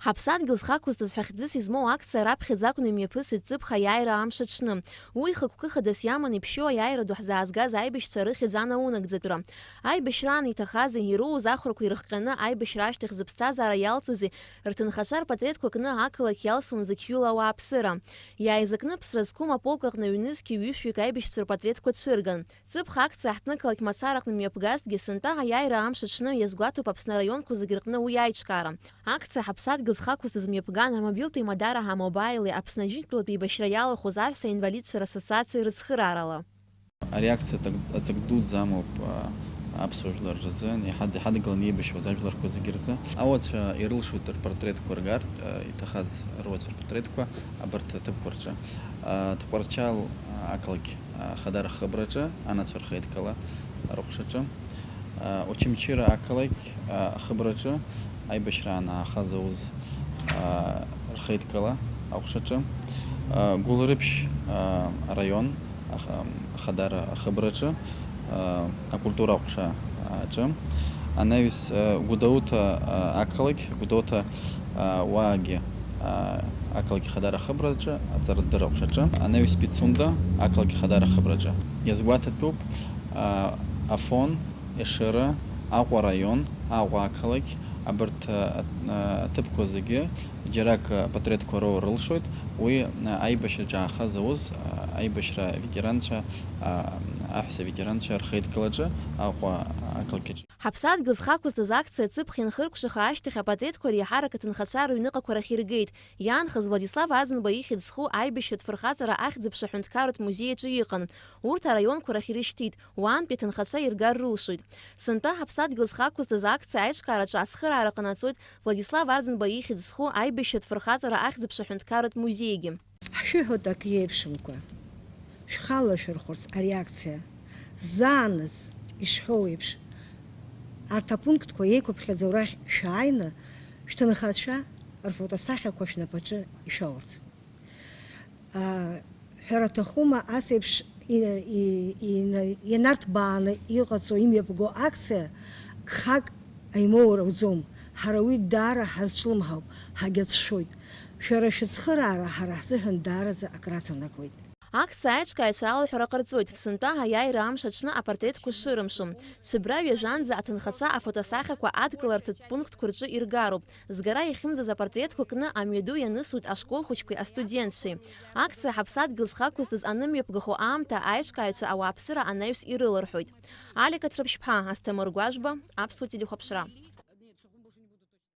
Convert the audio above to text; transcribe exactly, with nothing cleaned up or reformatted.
Ҳаԥсадгьыл зхы ақәызҵаз ҳәа хьӡыс измоу акциа раԥхьаӡа акәны имҩаԥысит Ҵыԥх аиааира амш аҽны. Уи хықәкы хадас иаман иԥшьоу аиааира ду ҳзаазгаз аибашьцәа рыхьӡ анаунагӡатәра. Аибашьраан иҭахази, ироуз ахәрақәа ирыхҟьаны аибашьра ашьҭахь зыԥсҭазаара иалҵызи рҭынхацәа рпатреҭқәа кны ақалақь иалсуан зықьҩыла ауааԥсыра. Иааизакны ԥсра зқәым аполк аҟны ҩнызқьи ҩышәҩык аибашьцәа рпатреҭқәа цәырган. Ҵыԥх акциа ҳҭнықалақь мацара аҟны мҩаԥгазҭгьы, сынтәа аиааира амш аҽны иазгәаҭоуп Аԥсны араионқәа зегьы рҟны уи аиҿкаара. Акциа ҳаԥсадгьыл зхы ақәызҵаз мҩаԥган амобилтә еимадара ҳамобаили Аԥсны аџьынџьтәылатә еибашьра иалахәыз аҳәса инвалидцәа рассоциациеи рыцхыраарала. Ари акциа аҵак, аҵак дуӡӡа амоуп, а, аԥсуа жәлар рзын, иҳад-, иҳадгыланы еибашьуаз ажәларқәа зегьы рзы. Ауацәа ирылшоит рпортретқәа ргартә, а, иҭахаз руацәа рпортретқәа абарҭ аҭыԥқәа рҿы. А, Тҟәарчал, а, ақалақь, а, Ахадара ахыбраҿы, анацәа рхеидкыла рыхәшаҿы. А, Очамчыра ақалақь, а, ахыбраҿы аибашьраан аахаз ауз, а, рхеидкыла аҟәшаҿы. А, Гәылрыԥшь, а, араион аха-, Ахадара ахыбраҿы, а, акультура аҟәша аҿы. Анаҩс, а, Гәдоуҭа, а, ақалақь, Гәдоуҭа, а, уаагьы, а, ақалақь Ахадара ахыбраҿы, аҵарадырра аҟәшаҿы. Анаҩс Пицунда ақалақь Ахадара ахыбраҿы. Иазгәаҭатәуп, а, Афон, Ешыра, Аҟәа араион, Аҟәа ақалақь, абарҭ, а, а, аҭыԥқәа зегьы џьарак, а, патреҭқәа роур рылшоит, уи, а, аибашьраҿы аахаз ауз, а, аибашьра аветеранцәа, а, аҳәса аветеранцәа рхеидкылаҿы Аҟәа ақалақь аҿы. Ҳаԥсадгьыл зхы ақәызҵаз акциа Ҵыԥх ианхыркәшаха ашьҭахь апатреҭқәа реиҳарак аҭынхацәа рыҩныҟақәа рахь иргеит. Иаанхаз Владислав Аӡынба ихьӡ зху аибашьратә фырхаҵара ахьӡ-аԥша аҳәынҭқарратә музеи аҿы иҟан. Урҭ араионқәа рахь ирышьҭит, уаантәи аҭынхацәа иргар рылшоит. Сынтәа ҳаԥсадгьыл зхы ақәызҵаз акциа аиҿкаараҿы ацхыраара ҟанаҵоит Владислав Аӡынба ихьӡ зху аибашьратә фырхаҵара ахьӡ-аԥша аҳәынҭқарратә музеигьы. Ҳшәыҳәоит акы иеиԥшымкәа. Шәхала шәырхәырц ари акциа. Заанаҵ, ишҳәоу еиԥш, арҭ апунктқәа еиқәыԥхьаӡоу рахь шәааины, шәҭынхацәа рфотосахьақәа шәнапаҿы ишәоурц. Аа, ҳәара аҭахума, ас еиԥш и-, и-, ина-, ианарҭбааны иҟаҵоу имҩаԥго акциа гхак аимоур ауӡом. Ҳара уи даара ҳазҿлымҳауп, ҳагьацәшәоит. Шәара шәыцхыраара ҳара ҳзыҳәан даараӡа акраҵанакуеит. Акциа аиҿкааҩцәа алҳәара ҟарҵоит, сынтәа аиааира амш аҽны апортретқәа шырымшо. Цәыббра ҩажәанӡа аҭынхацәа афотосахьақәа адкыларҭатә пунктқәа рҿы иргароуп. Згара иахьымӡаз апортретқәа кны амҩаду ианысуеит ашкол хәыҷқәеи астудентцәеи. Акциа ҳаԥсадгьыл зхы ақәызҵаз анымҩаԥгахо аамҭа аиҿкааҩцәа ауааԥсыра анаҩс ирыларҳәоит. Алика Ҭрыԥшьԥҳа, Асҭамыр Гәажәба, Аԥсуа телехәаԥшра.